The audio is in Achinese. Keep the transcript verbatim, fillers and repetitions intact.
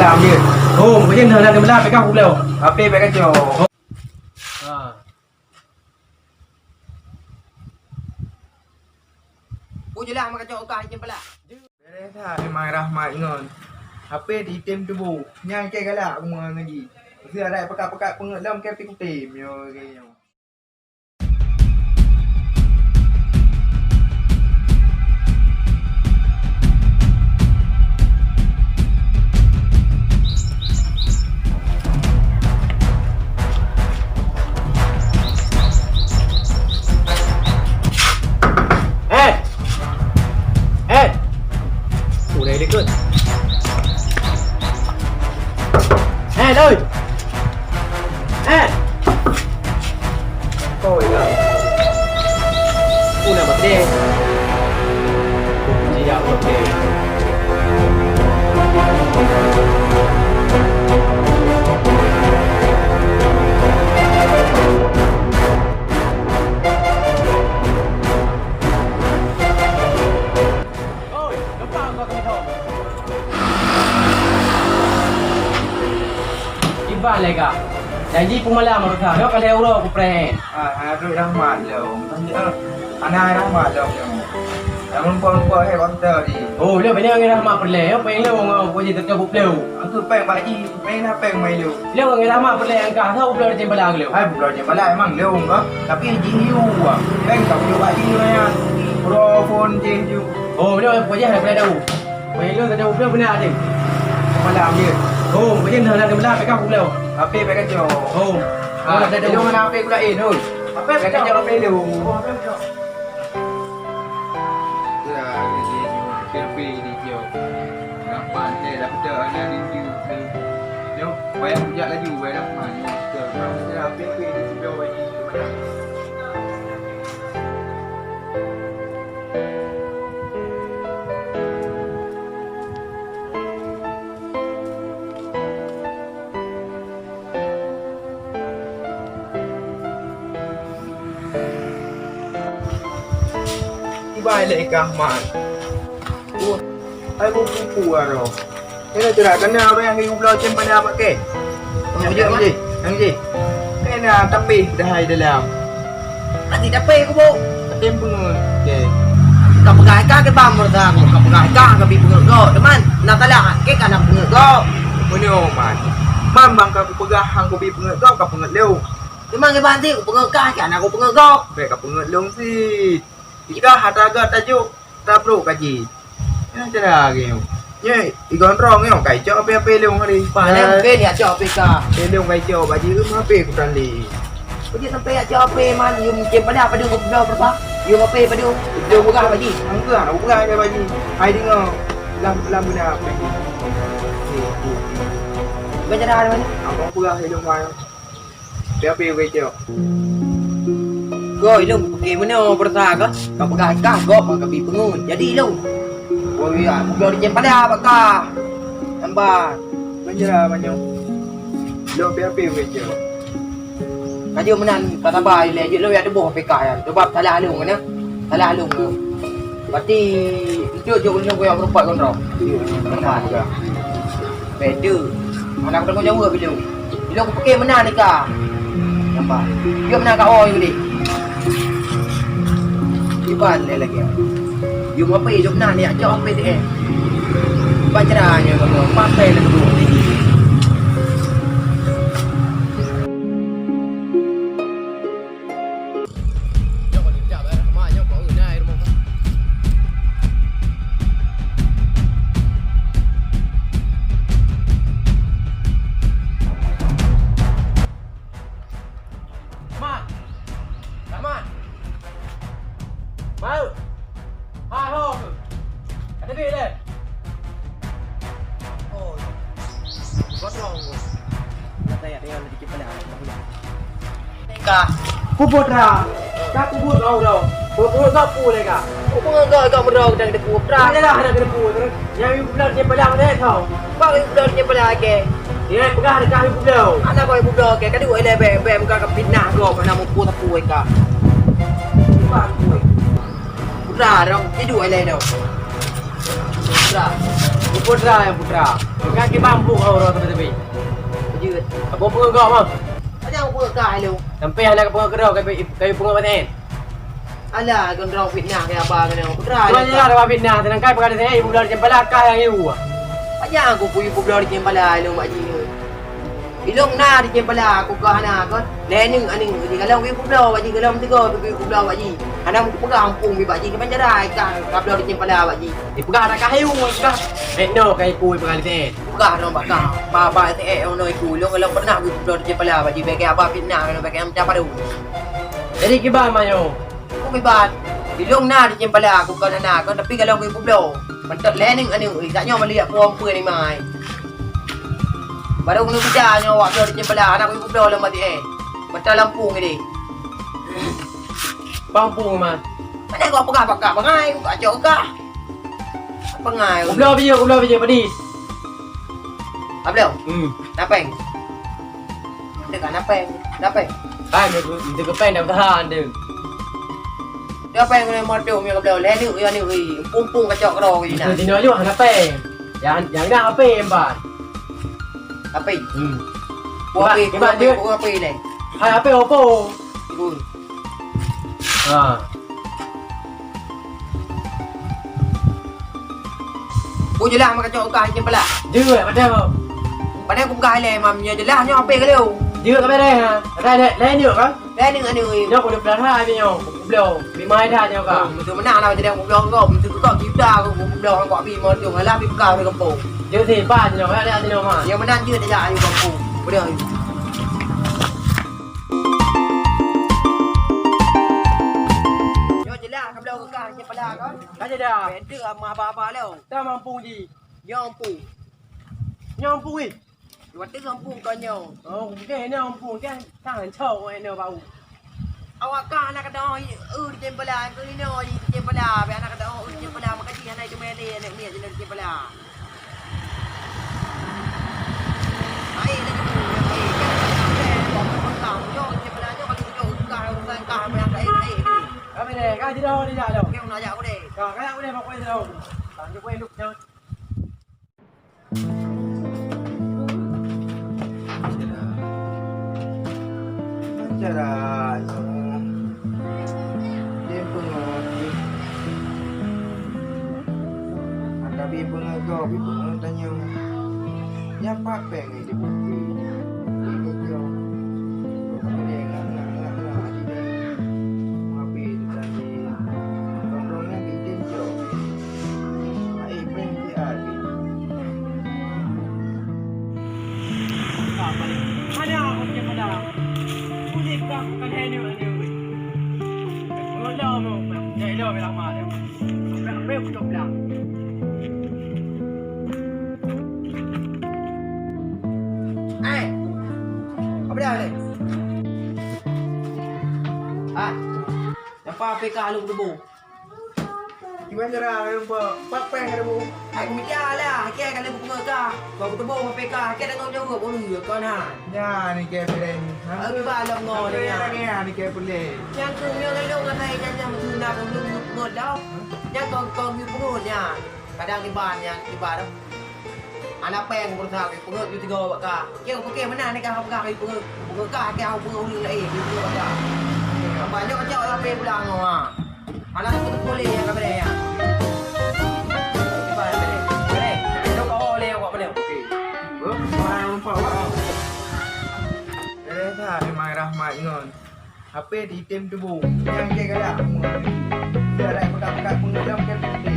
Ambil. Oh, mungkin dah ada belah pegang aku belum. Apa pegang kacau? Ha. Ujelah maka cok kah item pala. Beres that memang Rahmat ngon. H P di item tuboh. Nyan ke galak aku mengaji. Mesti ada pekat-pekat pengeut lom ke pikutem yo ke nyo. Eh! Eh! Udah ikut. Eh, Doi! Eh! Kau ya. Una bakde. Tidak bakde. Oi, lepas kau kena tahu. Iban leka. Janji pemalam masa. Kau kalau euro aku preh. Ah, aduh Rahmat lo. Anak Rahmat lo. Yang lupa-lupa hai waktu tadi. Oh, lo banyak Rahmat perleh. Apa yang lo ngau kau jadi tetap lo. Aku peng Pak Ji, peng apa yang main lo? Lôn ngon Rahmat peureulèe angka, soe peubloe cempelang lôn? Hai, peubloe cempelang emang lôn ka. Tapi jih yue, ah. Kan ka peujeuet bak jih nyan. Pro phone jih ju. Oh, lôn peujeuet hai peue tahu. Main lôn tahu peue beuna deh. Malam dia. Oh, peujeuet dah, dah belah pegang aku lôn. Apa pegang cok? Oh. Ah, ada lôn mana apa pula eh, Dul? Apa pegang cok apa lôn? Oh, apa pegang cok? Teura lagèe nyoe, P P di jok. Gampang, eh, dah beutôi, hana rindu. Nyoe, payah kujak laju, wai Rahman, nyoe, beutôi. Teura P P di jok, wai ni, mana? Ibai lé ikah man. Uh, ai bu pupu aro. Kena cerak kena orang yang ibu bela cem pada apa ke? Yang je, yang je. Yang je. Kena tapi dah hai dalam. Adik dapé kubu. Atem peungeut. Okey. Ka peugah ka ke bang murda, ka peugah ka ka bi peungeut go. Teman, na salah ke ka na peungeut go. Meunyoe man. Man bang ka kupeugah hang kubi peungeut go ka peungeut leu. Teman ke bang ti kupeungeut ka ka na kupeungeut go. Bek ka peungeut leu sit. Jika hata ga tajuk. Tabrok kaji. Nyang cara lagèe nyoe. Nyoe, igon rong nyoe, kai cok api-api lông hari. Paléng mungkin ya cok api ka. Lông kai cok baji, um, api ku tali. Kau dia sampai ya cok api man, yum cem pada apa dia ngobrol berapa? Yum api apa dia? Dia buka baji. Angka, nak buka ada baji. Hai dengar. Lam, lam benda apa ni? Bukan cara ada mana? Apa buka hidung mai? Tapi-tapi wei cok. Go, ilong pike meunoe beurasa ka. Ka peugah kah gob ka bi peungeut. Jadi ilong. Woi, ya, budak di pada bak kah. Tambah. Banjara banyak. Lo tapi-tapi wei cok. Kajo meunan ka saba ilèe jeuet lo ya tuboh P K ya. Sebab salah along kan ya. Salah along. Berarti itu jok ulun goyang rupat kontrol. Iya, iya. Betul. Anak aku tengok jauh bila. Bila aku pakai mana ni kah? Nampak. Dia mana kau orang ni? Iban dia lagi. Dia apa hidup nak ni? Ajak apa dia? Baca dah hanya kamu. Pakai lagi dulu. Mat! Rahmat! Baru! Hai ho! Ada duit leh? Oh. Gotong. Nak tanya dia lagi cepat dah. Ka. Kubur dah. Ka kubur kau dah. Kubur kau pun leh ka. Kubur kau kau merdau dan debu dah. Ada dah ada debu. Yang ibu bilang dia pelang deh tau. Bang ibu bilang dia pelang ke. Dia pegang dekat ibu bilang. Ada kau ibu bilang ke. Kadu ele be be muka ke fitnah kau mana mupu tepu ka. Bang kau. Udah dong tidur ele dong. Udah. Putra nyang putra. Ka kibang buk ha uroe teubit-teubit. Jeuet. Apa peungeuh gob mah? Ada peungeuh kah lu? Sampai hana peungeuh keudroe, kayu, kayu peungeuh batén. Alah, gondrong fitnah keu haba keunoe. Putra. Tuan nyang haba fitnah, seunang kai peugah di sini, ibu bloe di cempala kah nyang ibu. Pajan aku pui ibu bloe di cempala lu, Mak Ji. Ilong na di cempala aku kah na kon. Lé neuk aneuk di galong ibu bloe, Mak Ji, galong tiga ibu bloe, Mak Ji. Hana meupeugah ampung bi, Mak Ji, keuman cara ka, ka bloe di cempala, Mak Ji. Dipeugah dak kayu, peugah. Eh, no, ka iku peugah di sini. Peugah dong bak kah. Ba, ba, eh, eh, oh, no, iku. Ilong, ilong pernah ibu bloe di cempala, Mak Ji. Bèk haba fitnah, bèk macam apa tu. Jadi kiban manyoe. Aku kiban. Ilong na di cempala aku kon na kon, tapi galong ibu bloe. Mantap lé neuk aneuk, eh, kat nyoe meuliak puang pue ni mai. Baru kena bida nyoe awak bloe di cempala, anak ibu bloe lom mati eh. Mata lampung ni. Bang pung man. Mana kau peugah pakak bangai, kau cok kah? Bangai. Bloe bijeu, bloe bijeu pedis. Abloe. Hmm. Napeng. Dekat napeng. Napeng. Hai, dia, dia kepeng dah tahan dia. Dia apa yang kena motong yang kebelakang? Leh ni, yang ni, weh. Pung-pung kacau kerong ni. Itu sini aja, hana peng. Yang, yang nak apa yang empat? Apa? Hmm. Kibat, kibat dia. Apa ni? Hai, apa, apa? Ibu. Ha. Ku jeulaih meukaco ukah icen pala. Jeuet, padahai. Padahai ku peugah ilèe, mam, nyoe jeulaih nyoe hapé ka lheueh. Jeuet ka beureh, ha. Rai, rai, rai, jeuet ka? Rai, deungoe, deungoe. Nyoe ku dua belas ha, nyoe. Ku bloe. Bimai that nyoe ka. Oh, beutôi meunan lah, jadi ku bloe kau. Beutôi kau, kita ku bloe kau, bi mau tu. Alah, bi peugah ureueng gampông. Jeuet sih, bah, nyoe, ada, ada, nyoe, ha. Yang meunan jeuet aja, ayo gampông. Udah, ayo. Nyoe jeulaih ka bloe ukah icen pala kau. Ka jadi. Bentuk ama baba lo. Dah mampu ji. Nyoe ampung. Nyoe ampung, weh. Watèe ampung kon nyoe. Oh, oke, nyoe ampung kan. Tangan cok, weh, nyoe bau. Awak kah aneuk kadang, eh, di cen pala, keu inoe, di cen pala, bèk aneuk kadang, eh, di cen pala, maka jih aneuk itu mele, aneuk miet, di cen pala. Hai, laju, hai, kan, kan, kan, nyoe, di cen pala, nyoe, kalau nyoe, kah, urusan kah, apa yang lain, lain. Kami deh, kah, tidak, tidak, tidak. Oke, nak ajak aku deh. Kah, kah, aku deh, mak, aku deh, tidak. Tang, aku deh, duduk, jangan. Cara nyoe, dia peungeut. Ada bi peungeut gob, bi peungeut tanyoe. Nyang pat péng di bukti. Di bukti. Ada ngak, ngak, ngak, ngak, di. Mapi tadi. Rong-rong nyan di. Eh, apa dah ni? Ah, siapa P K lu tubuh? Kiban cara, eh, pa-, pat péng ka bu? Ai, kumita lah, kèe ka lheueh peugah ka. Kau kuteubiet P K, kèe tanggong jaweueb ureueng kon ha. Nyan ni kèe peureulèe ni. Ai, ba lom ngo ni. Nyan ni kèe peureulèe. Nyang keu nyoe lalu ngatai nyan, nyang meuteuna keu ureueng peungeut dah. Nyang kong-kong peungeut nyan. Kadang kiban nyan, kiban. Aneuk péng beureusaha peungeut ju tiga bak ka. Kèe, peue kèe meunan ni ka peugah peungeut. Peungeut ka, kèe peungeut ureueng laén, peungeut bak ka. Banyak cok lapé pulang, ha. Aneuk tu boleh ya, ka boleh ya. Boleh, boleh. Itu kau boleh, kau boleh. Okey. Beuh, orang lupa, wah. Boleh tak, memang rahmat ngon. Hapé di tem tuboh. Nyang kèe galak. Galak peugah-peugah peungeut lom kèe putih.